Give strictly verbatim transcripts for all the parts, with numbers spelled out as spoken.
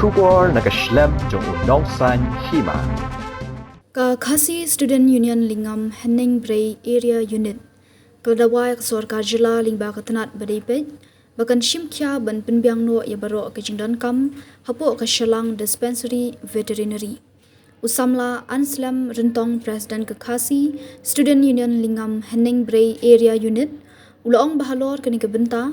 Khubor na ka shlem jong u nongsaiñ hima. Ka Khasi Student Union Lyngngam Heneng Brei Area Unit ka la dawa ïa ka sorkar jylla lyngba ka tnat ba dei peit ba kan shim khia ban pynbiang noh ïa baroh ka jingdonkam hapoh ka Shallang Dispensary Veterinary. U samla Anslem Ryntong, President ka Khasi Student Union Lyngngam Heneng Brei Area Unit, u la ong ba halor kane ka bynta,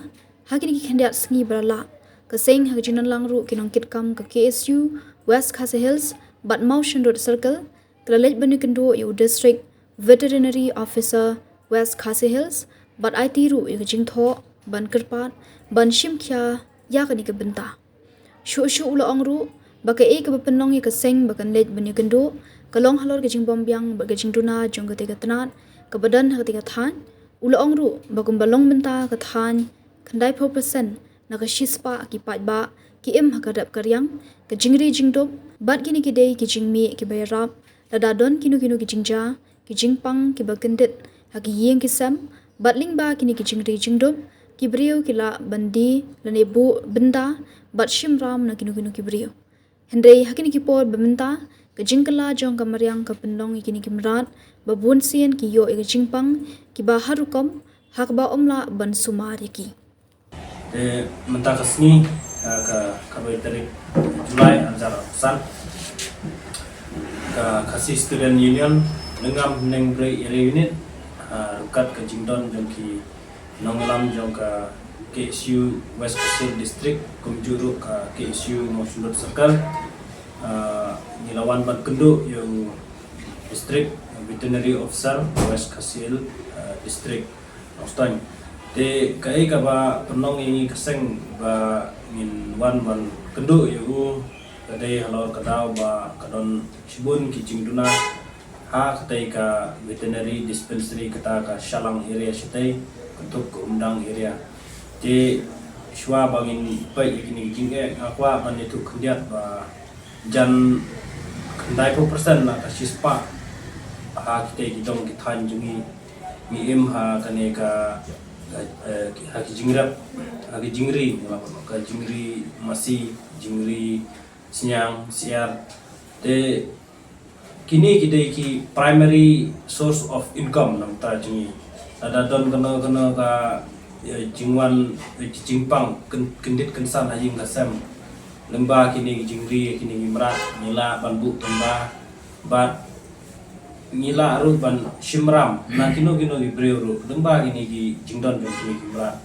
ha kine ki khyndiat sngi ba la leit, ka seng ha ka jingdon lang ruh ki nongkitkam ka K S U West Khasi Hills bad Mawshynrut Circle, ka la leit ban ïakynduh ïa u District Veterinary Officer West Khasi Hills bad aiti ruh ïa ka jingthoh ban kyrpad ban shim khia ïa kane ka bynta. Shuh shuh u la ong ruh ba kaei kaba pynlong ïa ka seng ba kan leit ban ïakynduh ka long halor ka jingbym biang bad ka jingduna jong katei ka tnat kaba don ha katei ka thaiñ. U la ong ruh ba kumba long mynta ka thaiñ, khyndaiphew percent na ka shispah ki paidbah ki im ha ka rep ka riang, ka jingri jingdup bad kine ki dei ki jingmih kiba ïarap lada don kino kino ki jingjia, ki jingpang kiba kyndit ha ki ïing ki sem, bad lyngba kine ki jingri jingdup ki briew ki lah ban die lane buh bynta bad shim ram na kino kino ki briew. Hynrei ha kine ki por ba mynta, ka jingkylla jong ka mariang ka pynlong ïa kine ki mrad ba bunsien ki ïoh ïa ka jingpang kiba har rukom, ha kaba ym lah ban sumar ïa ki. Te mynta ka sngi, eh, ka, ka khatwei tarik July, ar hajar arphew san, ka Khasi Student Union Lyngngam Heneng Brei Area Unit, eh, ryngkat ka jingdon jong ki nongïalam jong ka K S U West Khasi Hills District, kumjuh ruh ka K S U Mawshynrut Circle, eh, ngi la wan ban kynduh ïa u District Veterinary Officer West Khasi Hills, eh, District Nongstoiñ. Te kaei kaba pynlong ïa ngi ka seng ba ngin wan ban kynduh ïa u, ka dei halor ka daw ba ka don shibun ki jingduna ha katei ka veterinary dispensary, kata ka Shallang area shatei, kynthup ka Umdang area. Te shuwa ba ngin peit ïa kine ki jingeh, nga kwah ban ïathuh khyndiat ba jan khyndaiphew percent na ka shispah ha kitei ki dong ki thaiñ jong ngi, ngi im ha kane ka, ka, eh, ha ki jingrep, ha ki jingri, ka jingri masi, jingri sniang, syiar. Te kine ki dei ki primary source of income na ka bynta jong ngi. Lada don kano kano ka, eh, jingwan, eh, jingpang kyn-, kyndit kynsan ha ïing ha sem, lyngba kine ki jingri, kine ki mrad, ngi lah ban buh tyngka bad ngi lah ruh ban shim ram na kino kino ki briew ruh lyngba kine ki jingdon jong kine ki mrad.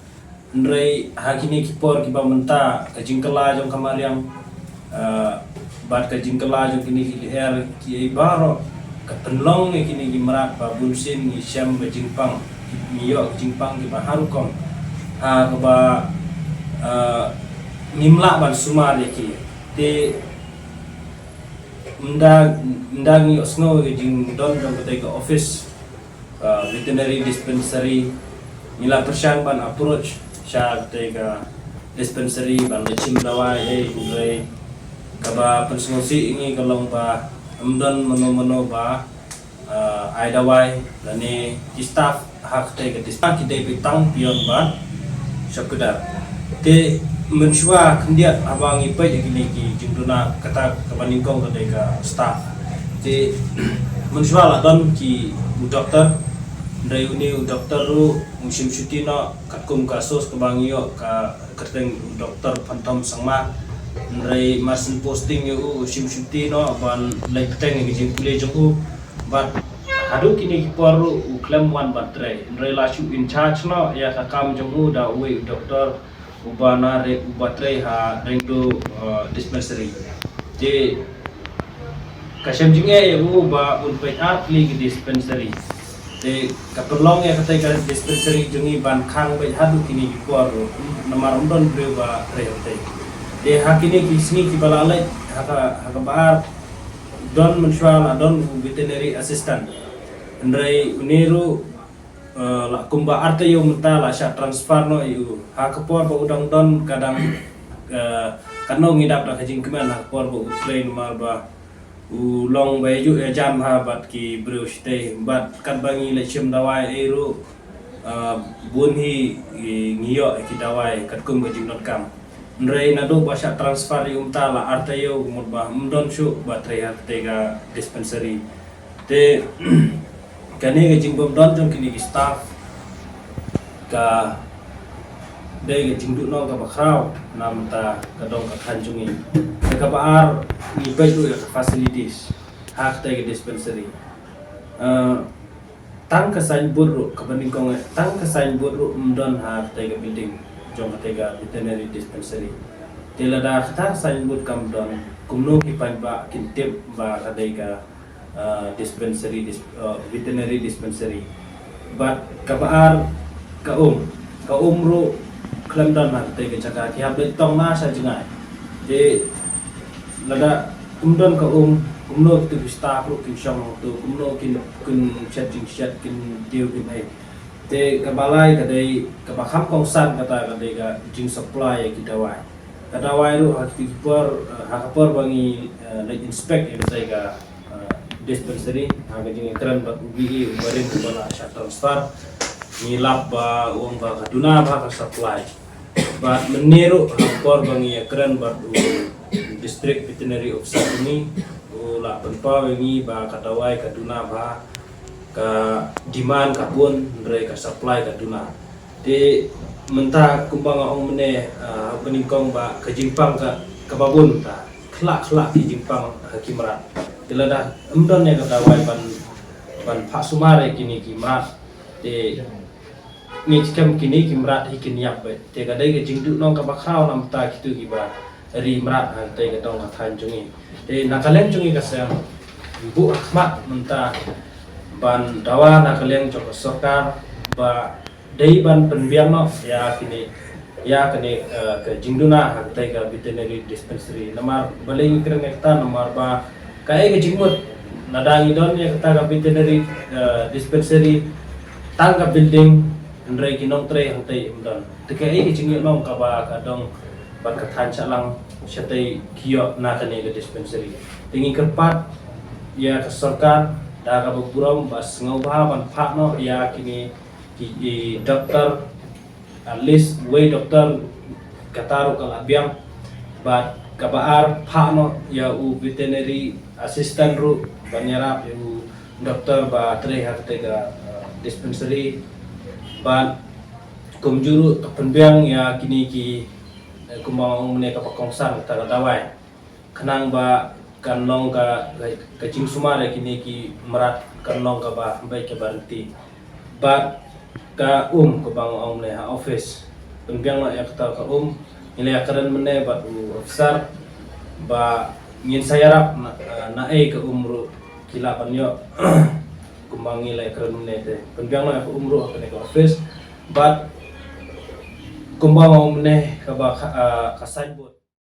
Hynrei ha kine ki por kiba mynta, ka jingkylla jong ka mariang, ah, bad ka jingkylla jong kine ki lyer, kiei baroh ka pynlong ïa kine ki mrad ba bunsien ngi shem ka jingpang, ngi ïoh ka jingpang kiba har rukom, ha kaba, ah, ngim lah ban sumar ïa ki. Te ynda, ynda ngi ïohsngew ïa ka jingdon jong katei ka office, ah, veterinary dispensary, ngi la pyrshang ban approach sha katei ka dispensary ban leit shim dawai, eh, hynrei kaba pynsngewsih ïa ngi ka long ba ym don mano mano ba, ah, ai dawai lane ki staff ha katei ka dispensary, ki dei beit tang peon bad chowkidar. Te mynshuwa khyndiat haba ngi peit ïa kine ki jingduna, kata kaba nyngkong ka dei ka staff. Te mynshuwa la don ki u doktor, hynrei une u doktor ruh u shim shuti noh, katkum ka source kaba ngi ïoh ka kyrteng u Doktor Phantom Sangma. Hynrei mar shen posting ïa u, u shim shuti noh ban leit bteng ïa ki jingpule jong u. Bad haduh kine ki por ruh u khlem wan ban trei. Hynrei la shu in charge noh ïa ka kam jong u da uwei u doktor uba na re-, uba trei ha Rengdo, eh, dispensary. Te ka shem jingeh ïa u ba un peit ar tylli ki dispensary. Te ka pynlong ïa katei ka dispensary jong ngi ban khang beit haduh kine ki por ruh, namar ym don briew ba trei hangtei. Te ha kine ki sngi kiba la leit, ha ka, ha kaba ar, don mynshuwa la don u veterinary assistant. Hynrei une ruh, eh, la kumba ar taïew mynta la shah transfer noh ïa u. Ha ka por ba u dang don ka dang, eh, katno ngi dap da ka jingkmen ha ka por ba u trei, namar ba u long ba ïajuh ïajam ha bad ki briew shatei, bad katba ngi leit shim dawai ei ruh, ah, bun hi, i, ngi ïoh ïa ki dawai katkum ka jingdonkam. Hynrei naduh ba shah transfer ïa u mynta la ar taïew, ka mut ba ym don shuh ba trei ha katei ka dispensary. Te kane ka jingbymdon jong kine ki staff ka dei ka jingduhnong kaba khraw na mynta ka dong ka thaiñ jong ngi. Te kaba ar, ngi peit ruh ïa ka facilities ha katei ka dispensary. Eh, tang ka signboard ruh, kaba nyngkong eh, tang ka signboard ruh ym don ha katei ka building jong katei ka veterinary dispensary. Te lada kata ka signboard kam don, kumno ki paidbah kin tip ba ka dei ka, uh, dispensary, dis-, uh, veterinary dispensary? Bad kaba ar, ka um, ka um ruh khlem don ha katei ka jaka, ki hap leit tong na sha jngai. Te lada ym don ka um, kumno kitu ki staff ruh kin shong hangtu, kumno kin, kin shet jingshet, kin tiew kin ei? Te kaba lai ka dei, kaba kham kongsan kata ka dei ka jingsupply ïa ki dawai. Ka dawai ruh ha kitu ki por, eh, ha ka por ba ngi, eh, leit inspect ïa katei ka, eh, dispensary, ha ka jingïakren bad u B A uba rim uba la shah transfer, ngi lap ba u ong ba ka duna bha ka supply. Bad mynne ruh ha ka por ba ngi ïakren bad u District Veterinary Officer jong ngi, u la pynpaw ïa ngi ba ka dawai ka duna bha, ka demand ka bun, hynrei ka supply ka duna. Te mynta kumba nga ong mynne, ah, ba nyngkong ba ka jingpang ka, kaba bun ta, khlak khlak ki jingpang ha ki mrad. Te lada ym don ïa ka dawai ban, ban phah sumar ïa kine ki mrad, te ngi skhem kine ki mrad hi kin ïap beit. Te ka dei ka jingduhnong kaba khraw na bynta kitu kiba ri mrad ha katei ka dong ka thaiñ jong ngi. Te na ka liang jong ngi ka seng buh ha khmat mynta ban dawa na ka liang jong ka sorkar ba dei ban pynbiang noh ïa kine, ïa kane, eh, ka jingduna ha katei ka veterinary dispensary. Namar balei ngi kren ïa kata, namar ba kaei ka jingmut, lada ngi don ïa kata ka veterinary, eh, dispensary, tang ka building, hynrei ki nongtrei hangtei ym don. Te kaei ka jingïohnong kaba ka dong bad ka thaiñ shallang shatei ki ïoh na kane ka dispensary? Te ngi kyrpad ïa ka sorkar da kaba burom ba sngewbha ban phah noh ïa kine ki, i doktor, at least wei doktor kata ruh ka la biang. Bad kaba ar, phah noh ïa u veterinary assistant ruh ban ïarap ïa u doktor ba trei ha katei ka, uh, dispensary. Bad kumjuh ruh ka pynbiang ïa kine ki, eh, kumba nga ong mynne, kaba kongsan kata ka dawai. Khnang ba kan long ka, ka, ka jingsumar ïa kine ki mrad kan long kaba, bad kaba rynti. Bad ka um kaba nga ong mynne ha office. Pynbiang noh ïa kata ka um. Ngi la ïakren mynne bad u officer ba ngin sa ïarap na, na ei ka um ruh ki lah ban ïoh. Kumba ngi la ïakren mynne te. Pynbiang noh ïa ka um ruh ha kane ka office. Bad kumba nga ong mynne kaba ka, ah, ka signboard.